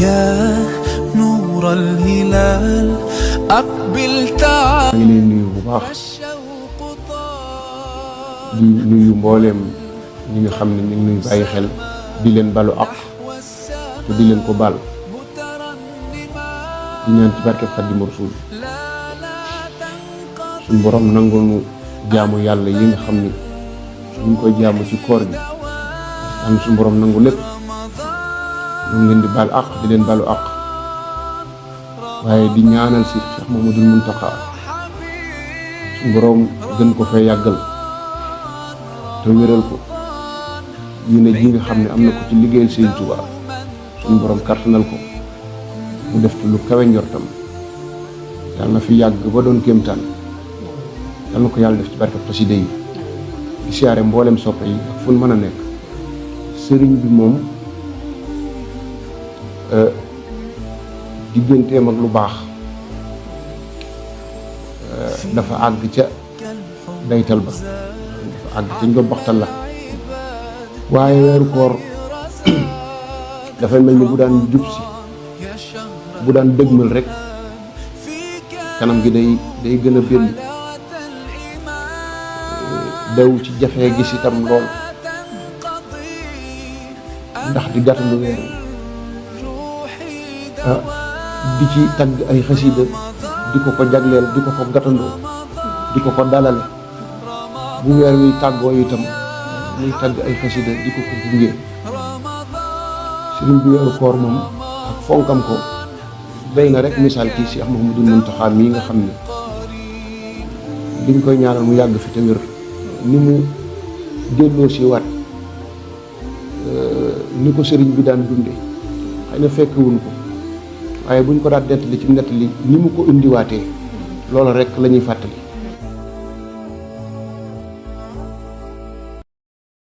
يا نور الهلال أقبل تعال ngi leen nuyu bu baax الشوق طال di nuyu mbooleem ñi nga xam ne ñu ngi nuy bàyyi xel di leen balu ak te di leen ko bal di ñaan ci barkeb Xaadimu Rasuul suñu borom nangul nu jaamu yàlla yi nga xam ni ñu ngi koy jaamu ci koor gi am suñu borom nangu lépp ñu ngi leen di bal ak di leen balu ak waaye di ñaanal si Cheikh Mouhamadoul Mountakha suñu borom gën ko fee yàggal te wéral ko yéene ji nga xam ne am na ko ci liggéeyal Sëriñ Tuubaa suñu borom kàttanal ko mu def ci lu kawe njortam yàlla na fi yàgg ba doon kéemtaan yàlla na ko yàlla def ci barke xasida yi di siyaare mboolem soppe yi ak fu mën a nekk sëriñ bi moom digganteem ak lu baax dafa àgg ca daytal ba dafa àgg ca njobbaxtal la waaye weeru koor dafay mel ni bu daan jub si bu daan dëgmal rek kanam gi day gën a belli daw ci jafee gis itam lool ndax di gàttandu weer di ci tagg ay xasida di ko jagleel di ko gàttandoo di ko dalale bu weer wi tàggoo itam muy tagg ay xasida di ko gunge sëriñ bi weeru koor moom ak fonkam ko doy na rek misaal ci Cheikh Mouhamadoul Mountakha mii nga xam ne liñ koy ñaanal mu yàgg fi te wér ni mu delloo si waat ni ko sëriñ bi daan dunde xëy na fekkewuñ ko waaye buñ ko daan nettali ci nettali ni mu ko indiwaatee loolu rek la ñuy fàttali